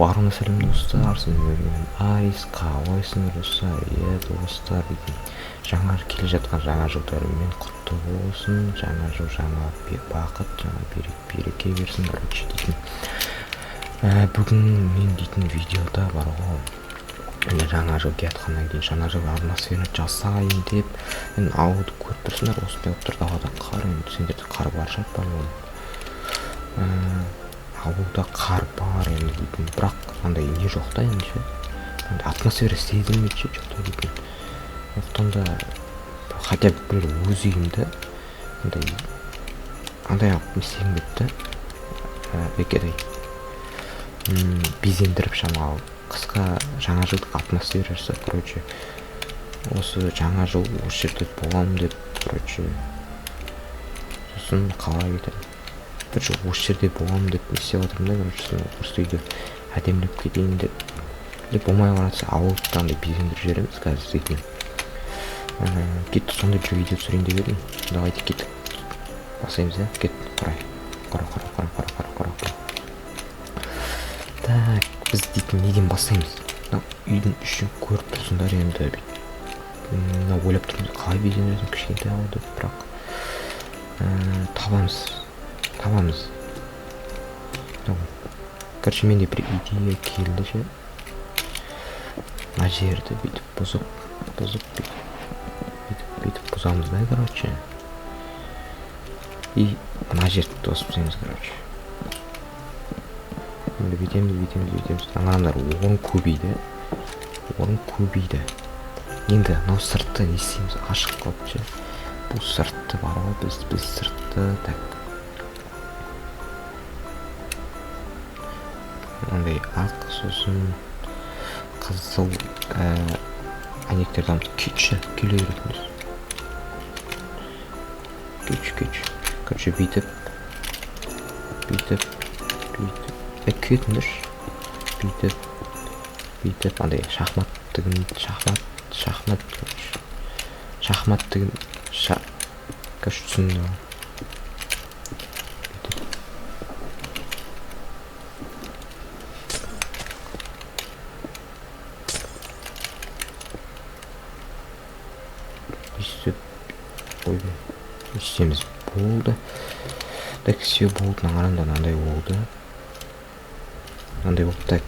Барлығына сәлем достар, сіздермен бірге Арис. Қалайсыңдар, достар? Иә, достар, дейтін жаңа келе жатқан жаңа жылдарымен құтты болсын. Жаңа жыл жаңа бақыт, жаңа береке берсін, короче, дейтін. Бүгін мен дейтін видеода бар ғой, енді жаңа жыл келатқаннан кейін жаңа жыл атмосфера жасайын деп. Енді ауылды көріп тұрсыңдар, осындай болып тұр, далада қар. Енді сендерде қар бар шығар, по-моему. Ауылда қар бар енді дейтін, бірақ андай не жоқ та енді ше, андай атмосфера сезілмейді ше, жоқ та дейтін. Сондықтан да хотя бы бір өз үйімді андай қылып не істегім келді да, бекерей безендіріп, шамалы қысқа жаңа жылдық атмосфера жасап, короче, осы жаңа жыл осы жерде боламын деп, короче, сосын қалай кетемін, короче, осы жерде боламын деп не істеп жатырмын да, короче, сосын осы үйді әдемілеп кетейін деп. Деп болмай қалса, ауылды андай безендіріп жібереміз қазір дейтін. Кеттік, сондай бір видео түсірейін деп едім. Давайте кеттік, бастаймыз, иә, кеттік, қарай, қара, қара, қара, қара, қара, қара, қара. Так, біз дейтін неден бастаймыз? Мынау үйдің ішін көріп тұрсыңдар енді. Мынау ойлап тұрмыз, қалай безендіресің, кішкентай ғой деп, бірақ табамыз, табамыз. Короче, менде бір идея келді ше. Мына жерді бүйтіп бұзып, бұзып, бүйтіп, бүйтіп, бүйтіп бұзамыз да, короче. И мына жерді тосып тастаймыз, короче. Енді бүйтеміз, бүйтеміз, бүйтеміз. Аңғарамдар, орын көбейді. Орын көбейді. Енді мынау сыртты не істейміз? Ашық қылып ше. Бұл сыртты бар ғой, біз сыртты, так. Мынандай ақ, сосын қызыл, әйнектерді аламыз. Кетші, келе беретінбіз. Кетші, кетші. Короче, бүйтіп, бүйтіп, бүйтіп. Кетіңдерші. Бүйтіп, бүйтіп, андай шахмат деген, шахмат, шахмат, короче. Шахмат деген, короче, түсіндім. Бүйтіп. Ойбай, істеміз болды. Так, все болды, мына қараңдар, мынандай болды. Мынандай болды, так.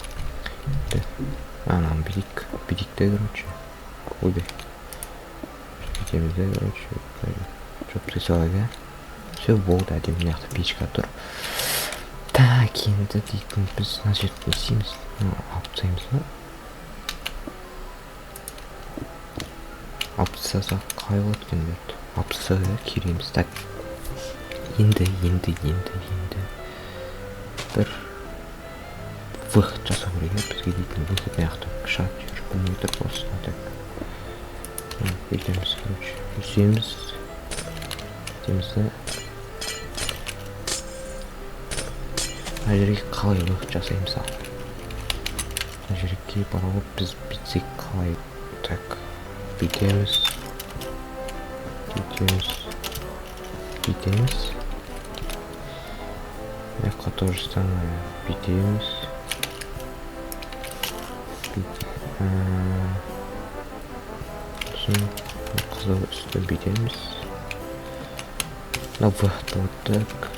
Ананы бүйтейік, бүйтейік те, короче. Ойбай. Бүйтеміз де, короче. Жауып тастай салайық, иә. Все болды, әдемі, мына жақта печка тұр. Так, енді дейтін біз мына жерді не істейміз? Мынау алып тастаймыз ба? Алып тастасақ қалай болады екен бұл жерді? Алып тастасақ, иә, кереміз. Так. Енді, енді, енді, енді бір выход жасау керек, иә, бізге дейтін выход мына жақта шат жер болмай тұр просто. Так. Бүйтеміз, короче. Үсеміз. Бүйтеміз де. Мына жерге қалай выход жасаймыз ал? Мына жерге барып біз бүйтсек қалай? Так, бүйтеміз. Бүйтеміз. Бүйтеміз. Мына жаққа то же самое бүйтеміз. Сосын қызыл үсті бүйтеміз. Мына выход болады, так.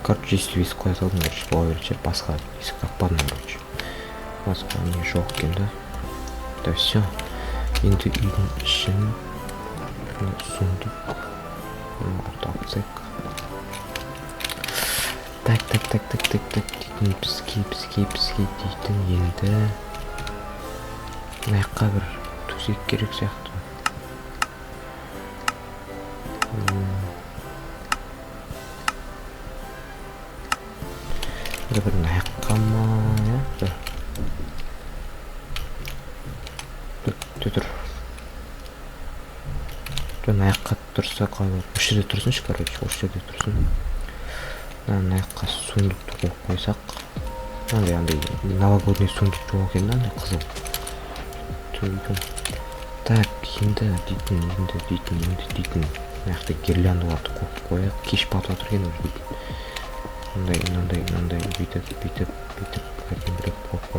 Короче, өйстіп есік қоя салдым, короче, бола береді ше, басқа есік таппадым, короче. Басқа не жоқ екен да. Да все. Енді үйдің ішін сундук алып тастайық. Так, так, так, так, так, так, дейтін бізге, бізге, бізге дейтін енді мына жаққа бір төсек керек сияқты. Енді бір мына жаққа ма, иә? Бір. Тұр, тұр, тұр. Жоқ, мына жаққа тұрса қалай болады? Осы жерде тұрсыншы, короче, осы жерде тұрсын. Мына жаққа сундукты қойып қойсақ. Мынандай, андай новогодний сундук жоқ екен да, андай қызыл. Түйдім. Так, енді дейтін, енді дейтін, енді дейтін. Мына жақта гирляндаларды қойып қояйық. Кеш батып жатыр екен уже дейтін. Мындай, мынандай, мынандай, бүйтіп, бүйтіп, бүйтіп, әдемі.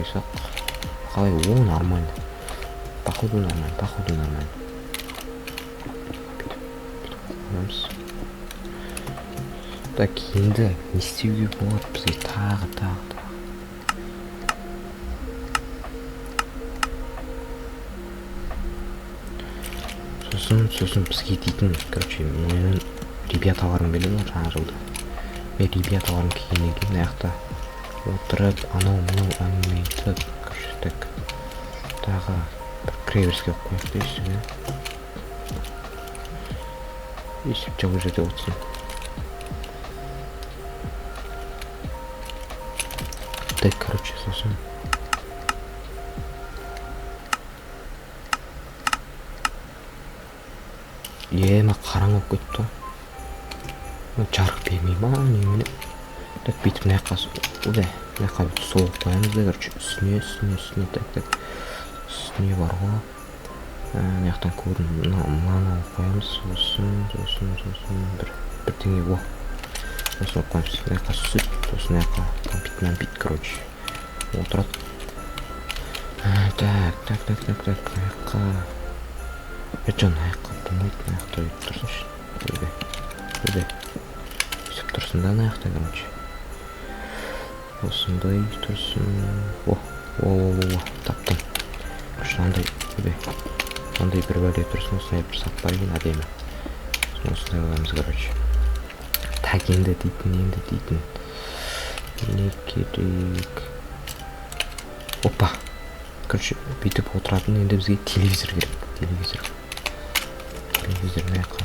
қойсақ қалай? О, нормально, походу нормально, походу нормально. Бүйтіп бүйтіп қоямыз. Так, енді не істеуге болады бізге? Тағы, тағы, тағы. Сосын бізге дейтін, короче, менің ребяталарым келеді ғой жаңа жылда. Мен ребяталарым келгеннен кейін мына жақта отырып, анау мынау әңгіме айтып, короче. Так, тағы бір кіреберіске қояйық та, үстіне өйстіп жылы жерде отырсын. Так, короче, сосын ема, қараңғы болып кетті ғой, жарық бермей ма, немене? Так, бүйтіп мына жаққа, ойбай, мына жаққа бүйтіп соғып қоямыз да, короче, үстіне, үстіне, үстіне. Так, так, үстіне бар ғой, мына жақтан көрін, мынаны алып қоямыз. Сосын бір бірдеңе, о, осыны алып қоямыз. Мына жаққа сүт, сосын мына жаққа кәмпит мәмпит, короче, отырады. Так, так, так, так, так, мына жаққа, жоқ, мына жаққа болмайды, мына жақта өйтіп тұрсыншы. Ойбай, ойбай, өйтіп тұрсын да мына жақта, короче, осындай тұрсын. О, о, о, о, таптым. Короче, мынандай, ойбай, мынандай бір бәле тұрсын, осындай бір сап бар екен әдемі, осындай қоямыз, короче. Так, енді дейтін, енді дейтін не керек? Опа, короче, бүйтіп отыратын. Енді бізге телевизор керек, телевизор, телевизор мына жаққа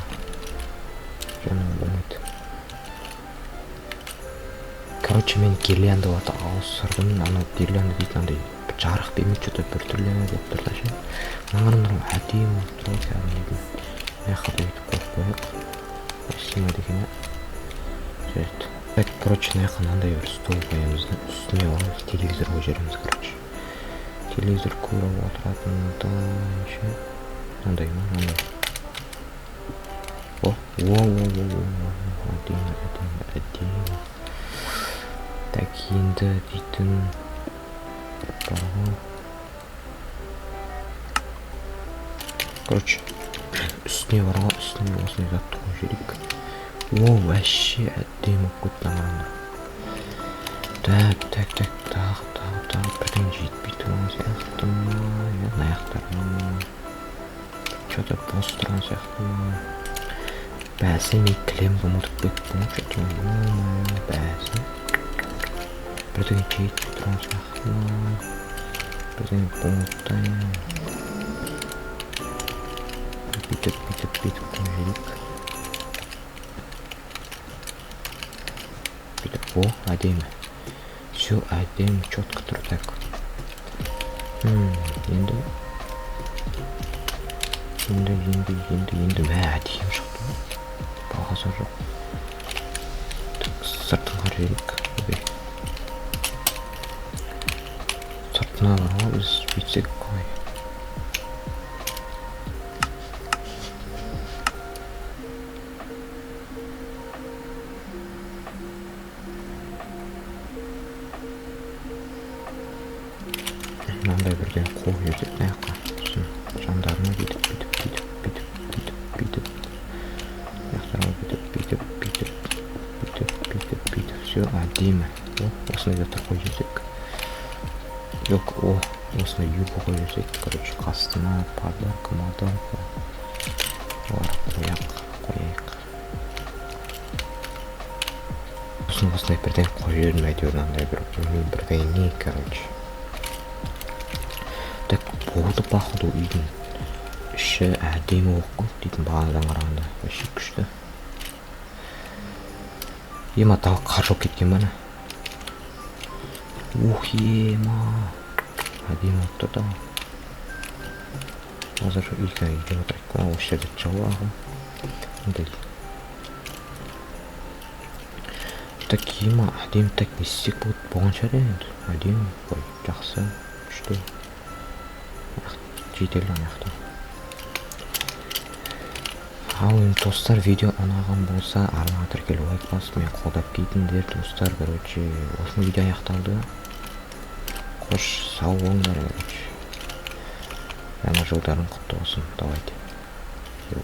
жаңа болмайды. Короче, мен гирляндаларды ауыстырдым. Анау гирлянда дейтін андай жарық бермейді, че то біртүрлі болып тұр да ше. Мына әдемі болып тұр ғой кәдімгідей. Мына жаққа да өйтіп қойып қояйық, сыймайды екен, иә. Жарайды. Так, короче, мына жаққа мынандай бір стол қоямыз да, үстіне барып телевизор қойып жібереміз. Короче, телевизор көріп отыратындай ше, мынандай ма, мынандай. О, о, о, о, о, әдемі, әдемі, әдемі. Так, енді дейтін бар ғой, короче, үстіне бар ғой, үстіне осындай затты қойып жіберейік. О, вообще әдемі болып кетті, мына. Так, так, так, тағы, тағы, тағы бірдеңе жетпей тұрған сияқты ма? Иә, мына жақтарына че то бос тұрған сияқты ма? Бәсе, мен кілемді ұмытып кеттім ғой че то. Бәсе, бірдеңе жетпей тұрған сияқты ма? Бірдеңе болды. Бүйтіп, бүйтіп, бүйтіп қойып жіберейік, бүйтіп. О, әдемі, все әдемі, четко тұр. Так, енді, енді, енді, енді, енді, мә, әдемі шықты ғой, бағасы жоқ. Так, сыртын қарап жіберейік. Ойбай, сыртына бар ғой, біз бүйтсек қалай? Мынандай бірдеңе қойып жіберсек мына жаққа, сосын жандарына бүйтіп, бүйтіп, бүйтіп, бүйтіп, бүйтіп, бүйтіп, мына жақтарға бүйтіп, бүйтіп, бүйтіп, бүйтіп, бүйтіп, бүйтіп, все әдемі. О, осындай заттар қойып жіберсек, жоқ, о, осындай юбка қойып жіберсек, короче, қасына подарка мадарка олар қояйық. Сосын осындай бірдеңе қойып жібердім әйтеуір, мынандай бір білмеймін бірдеңе, короче. Так, болды, походу үйдің іші әдемі болып қойды дейтін, бағанадан қарағанда вообще күшті. Ема, тағы қар жауып кеткен ба ана? Ух, ема, әдемі болып тұр тағы. Қазір үйге үйде отырайық қой, осы жерде жылы ғой мындай. Так, ема, әдемі. Так, не істесек болады? Болған шығар енді, әдемі қой, жақсы, күшті, жетерлі ана жақта. Ал енді, достар, видео ұнаған болса, арнаға тіркеліп, лайк басып, мені қолдап кетіңдер, достар. Короче, осымен видео аяқталды. Қош, сау болыңдар, короче. Жаңа жылдарың құтты болсын, давайте. Йоу.